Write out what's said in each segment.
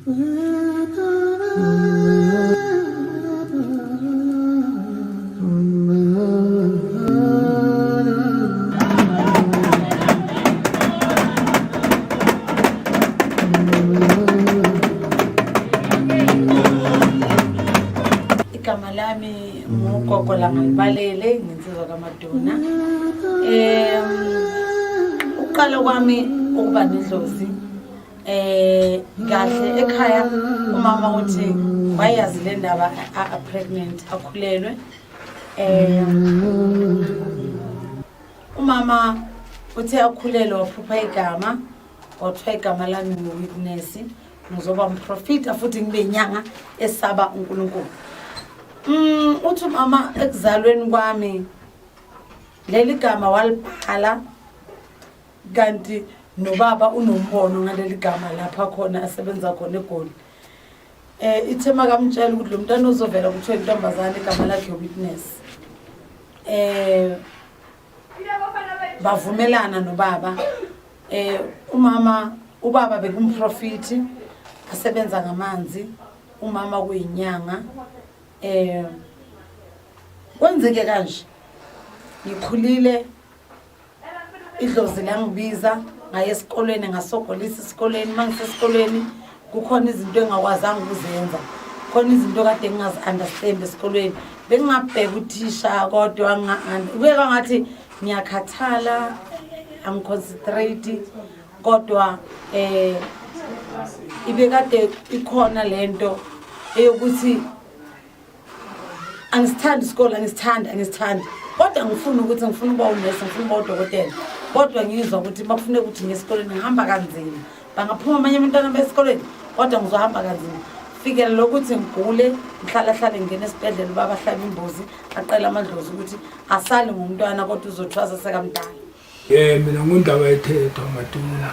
Igama lami ngugogo Langalibalele, nginsizwa kaMaduna. Ukuqala kwami ukuba nedlozi kahle ekhaya, umama uthi wayazi le ndaba, a pregnant, akhulelwe. Umama uthe akhulelwe waphupha igama, kwathiwa igama lami ngu-Witness, ngizoba umprofita futhi ngibe inyanga esaba uNkulunkulu. Uthi umama ekuzalweni kwami leli gama walibhala, kanti nobaba unombono ngaleli gama lapha khona asebenza khona eGoli. Ithe makamtshela ukuthi lo mntwana ozovela kuthiwa intombazane, igama lakhe Witness. Bavumelana nobaba. Umama, ubaba bekumprofiti asebenza ngamanzi, umama kuyinyanga. Kwenzeke kanje, ngikhulile, idlozi langibiza, ngaye esikolweni, ngasogolisa esikolweni. Uma ngisesikolweni kukhona izinto engingakwazanga ukuzenza, khona izinto kade ngingazi-understand esikolweni. Bengingabheka uthisha kodwa kube kwangathi ngiyakhathala, angiconcentrate, kodwa ibekade ikhona lento eyokuthi angisithandi isikole, angisithandi, angisithandi, kodwa ngifuna ukuthi ngifuna ukuba unesi, ngifuna ukuba udokotela, kodwa ngizwa ukuthi bakufuneka ukuthi ngiye esikoleni, ngihamba kanzima. Bangaphuma amanye abantwana besikoleni, kodwa ngizohamba kanzima. Fikela lokuthi ngigule, ngihlala hlale ngingena esibhedlela, ubaba ahlabe imbuzi, aqele amadlozi ukuthi asali ngumntwana kodwa uzothwasa sekamdala. Mina ngundaba ethethwa Maduna.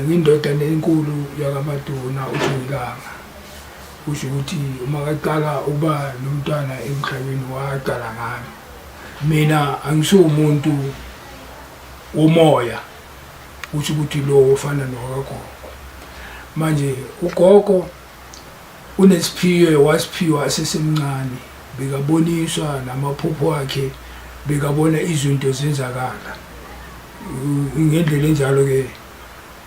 Ngindodana enkulu yakaMaduna uJongilanga. Kusho ukuthi uma kaqala ukuba nomntwana emhlabeni waqala ngami. Mina angisuwumuntu womoya. Kusho ukuthi lo ofana nokagogo. Manje ugogo unesiphiwe, wasiphiwa asesemncane, bekaboniswa namaphupho akhe, bekabona izinto zenzakala ngendlela enjalo-ke.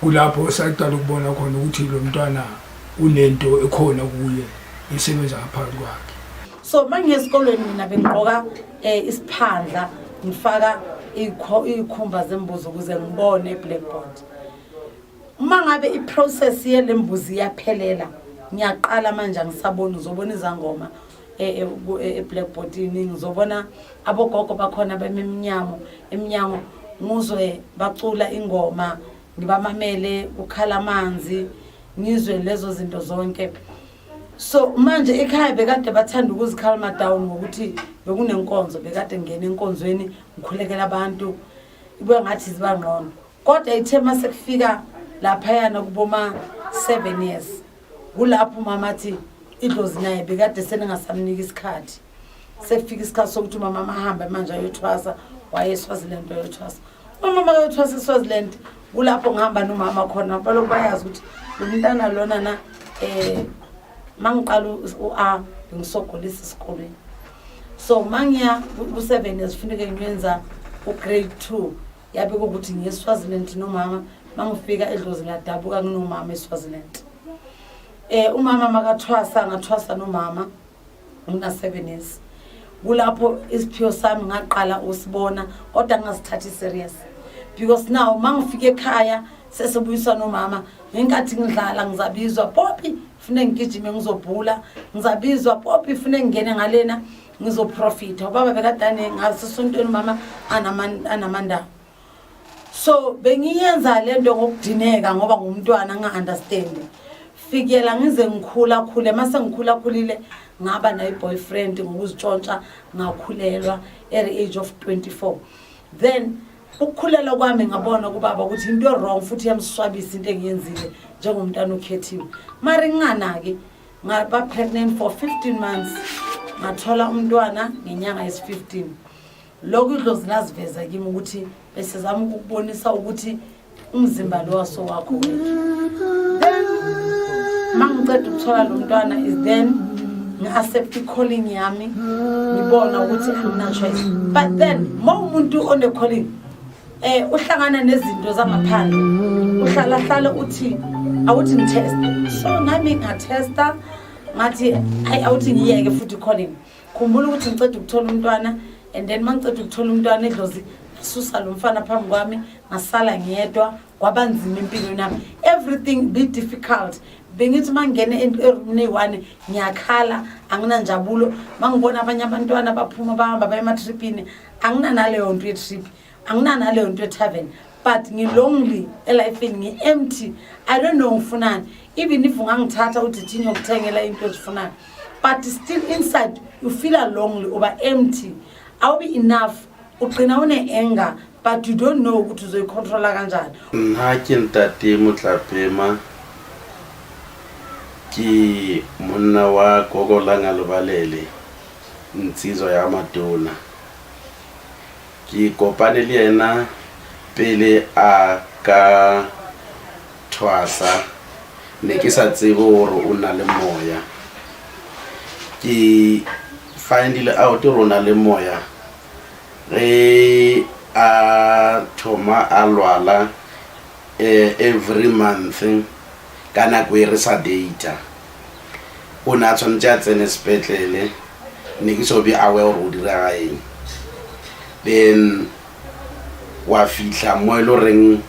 Kulapho saqala ukubona khona ukuthi lo mntwana unento ekhona kuye esebenza ngaphakathi kwakhe. So uma ngiye esikolweni mina bengigqoka isiphandla, ngifaka iy'khumba zembuzi ukuze ngibone i-blackboard. Uma ngabe i-process yele mbuzi iyaphelela, ngiyaqala manje angisaboni, ngizobona izangoma e-blackboardini, ngizobona abogogo bakhona beme emnyango, nguzwe bacula ingoma, ngibamamele, kukhala amanzi, ngizwe lezo zinto zonke. So manje ekhaya bekade bathanda ukuzicalma down ngokuthi bekunenkonzo, bekade ngingena enkonzweni, ngikhulekela abantu, ibuya ngathi ziba ngqono. Kodwa ithe mase kufika laphayana kuboma 7 years, kulapho umama athi idlozi naye bekade seningasamnika isikhathi, sekufika isikhathi sokuthi umama ahambe manje ayothwasa. Waye eSwaziland wayothwasa. Umama makayothwasa eSwaziland, kulapho ngihamba nomama khona, balokhu bayazi ukuthi lo mntana lona na mangiqala u-A bengisogolisa esikolweni. So mangiya ku-7 years funeke ngiyenza u-grade 2, yabe kukuthi ngiye eSwaziland nomama. Mangifika edlozi ladabuka nginomama eSwaziland. Umama makathwasa, ngathwasa nomama ngina 7 years. Kulapho isiphiwo sami ngaqala usibona, kodwa ngingasithathi serious because now mangifika ekhaya sesebuyiswa nomama, ngenkathi ngidlala ngizabizwa, "Poppy," fune ngigijime ngizobhula, ngizabizwa, "Poppy," fune ngingene ngalena ngizoprofita. Ubaba bekadane ngasesontweni, umama anamandawo. So bengiyenza lento ngokudineka ngoba ngumntwana nga-understand. Fikela ngize ngikhula khule, mase ngikhula khulile ngaba nayo boyfriend ngokuzitshontsha, ngakhulelwa at the age of 24. Then ukukhulelwa kwami ngabona kubaba ukuthi into wrong futhi iyamswabisa into engiyenzile njengomntwana okhethiwe. Mara nginganaki, ngaba pregnant for 15 months, ngathola umntwana ngenyanga yesi-15. Lokhu idlozi laziveza kimi ukuthi besizama ukukubonisa ukuthi umzimba lo wasowakho wethu. Then Mangiceda ukuthola lo mntwana is then ngi-accept i-calling yami, ngibona ukuthi angina-choice. But then ma umuntu one-calling uhlangana nezinto zangaphandle, uhlala hlala uthi awuthi ngiteste. So nami ngatesta, ngathi ayi, awuthi ngiyeke futhi i-calling. Khumbula ukuthi ngiceda ukuthola umntwana, and then mangiceda ukuthola umntwana, idlozi susa lo mfana phambi kwami, ngasala ngiyedwa. Kwaba nzima empilweni yami, everything be difficult. Bengithi uma ngingena erumini eyi-one ngiyakhala, anginanjabulo. Uma ngibona abanye abantwana baphuma bahamba baye ematripini, anginanaleyo nto yetrip, anginanaleyo nto ye-tavern, but ngi-lonely elifini, ngi-empty. I don't know ngifunani. Even if ungangithatha uthi thini yokuthengela into ezifunayo, but still inside you feel lonely, uba empty, awubi enough, ugcina une-anger, but you don't know ukuthi uzoyicontrola kanjani. Nna ke ntate Motlapema, ke monna wa Gogo Langalebalele, Ntsizwa ya Matona. Ke kopane le yena pele a ka thwasa, ne ke sa tsebe gore o na le moya. Ke findile out gore o na le moya ge a thoma a lwala every month. Ka nako e re sa data, o ne a tshwanetse a tsene sepetlele, ne ke so be aware gore o diraga eng. Then wa fitlha mo e le goreng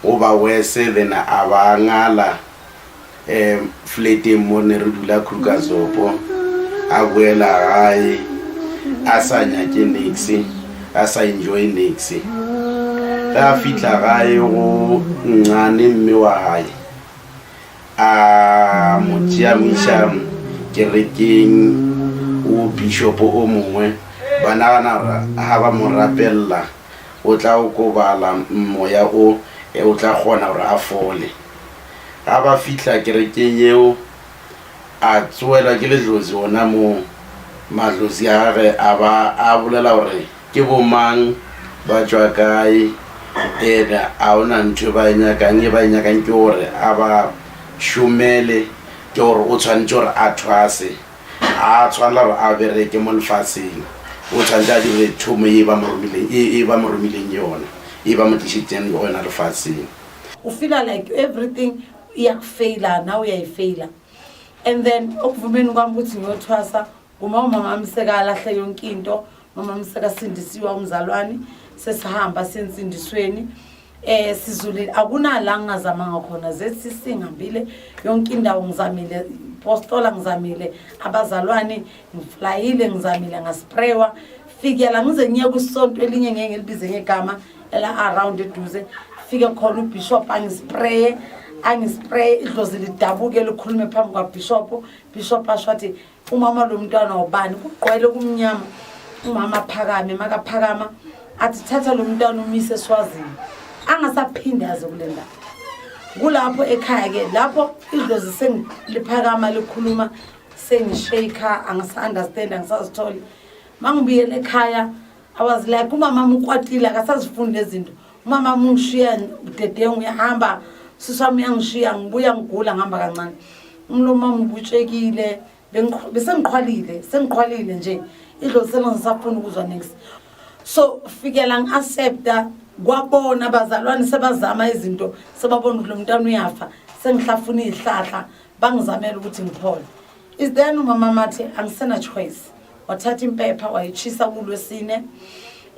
o ba worse, then a ba ngala flateng mo ne re dula Krugersdorp. A boela gae a sa nyake nix, a sa enjoy nix. Ge a fitlha gae go ncane, mme wa gae a mo tšea, mo iša kerekeng o bishop o mongwe. Ba nagana gore ga ba mo rapelela o tla okobala moya o, o tla kgona gore a fole. Ga ba fitlha kerekeng eo, a tsoelwa ke ledlozi ona moo. Madlozi a gage a ba a bolela gore ke bomang, ba tswa kae, ene a ona ntho e ba e nyakang. E ba e nyakang ke gore a ba šomele, ke gore o tshwanetse gore a thwase, a tshwanela gore a bereke mo lefatsheng, o tshwanetse a dire thomo e ba mo romileng, e ba mo romileng yona, e ba mo tlišitseng gona lefatsheng. U feel like everything iyakufeyila, nawe uyayifeyila. And then okuvumeni kwami ukuthi ngiyothwasa kuma umama wami sekalahle yonke into. Mama wami sekasindisiwa, umzalwane, sesihamba sensindisweni. Sizulile, akunala ngingazamanga khona. ZCC ngihambile yonke indawo, ngizamile postola, ngizamile abazalwane, ngiflayile, ngizamile, ngaspraywa, fikela ngize ngiye kwisonto elinye, ngeke ngilibize ngegama, ela around eduze. Fike khona ubishop angispraye, angispraye, idlozi lidabuke, likhulume phambi kwabishop. Bishop asho athi, "Umama lo mntwana ubani?" Kugqwele kumnyama. Umama aphakame, makaphakama athi, "Thatha lo mntwana umise eSwazini, angasaphinde aze kule ndawo." Kulapho ekhaya-ke lapho idlozi sengiliphakama likhuluma, sengishaka, angisa-understand, angisazitholi. Mangibuyele ekhaya, I was like, umama ukwatile, akasazifuni lezi zinto. Umama ungishiya budedengu, uyahamba, sisi wami uyangishiya. Ngibuya ngigula, ngihamba kancane, umlomo wami ubutshekile, besengiqhwalile, sengiqhwalile nje, idlozi selingisafuna ukuzwa nix. So fikela ngi-accepta, kwabona abazalwane sebazama izinto, sebabona ukuthi lo mntwana uyafa, sengihlafuna iy'hlahla, bangizamela ukuthi ngiphole. Is then umama mathi angisena choice, wathatha impepha wayitshisa kulwesine.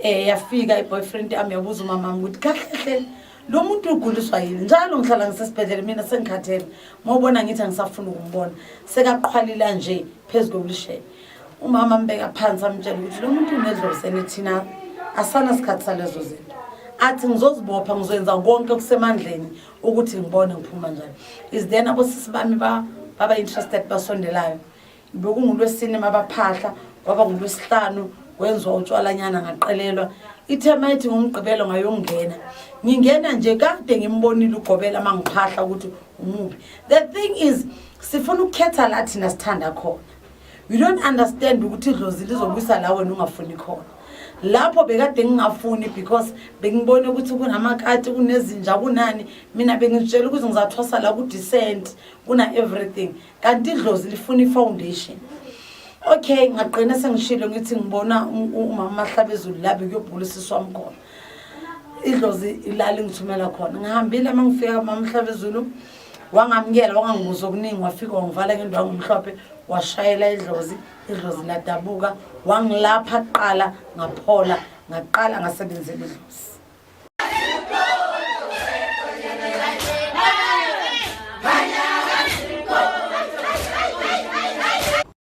Yafika i-boyfriend yami, yabuza umama wami ukuthi kahle hle lo muntu uguliswa yini, njalo ngihlala ngisesibhedlela, mina sengikhathele, mawubona ngithi angisafuni ukumbona, sekaqhwalila nje phezu kwe-wheelchair. Umama ambeka phansi, amtshela ukuthi lo muntu unedlozi, ene thina asana sikhathi salezo zinto. Athi, "Ngizozibopha, ngizoyenza konke okusemandleni ukuthi ngibone ngiphuma njani." Is then abosisi bami baba interested, basondelayo. Bekungulwesine mabaphahla, kwaba ngulwesihlanu kwenziwa utshwalanyana, ngaqelelwa. Ithe mayithi ngomgqibelo ngayongena, ngingena nje kade ngimbonile ugobela mangiphahla ukuthi umuphi. The thing is, sifuna ukukhetha la thina sithanda khona. You don't understand ukuthi idlozi lizobuyisa la wena ungafuni khona. Lapho bekade ngingafuni because bengibone ukuthi kunamakati, kunezinja, kunani. Mina bengitshela ukuthi ngizathwasa la ku-decent, kuna-everything, kanti idlozi lifuna i-foundation. Okay, ngagqina sengishilo ngithi ngibona umama Mahlabezulu la bekuyobhula usisi wami khona, idlozi ilali ngithumela khona. Ngihambile, uma ngifika mama Mhlabezulu wangamukela, wangangibuza okuningi, wafika wangivala ngendwangu omhlophe, washayela idlozi, idlozi ladabuka, wangilapha kuqala, ngaphola, ngaqala ngasebenzela idlozi.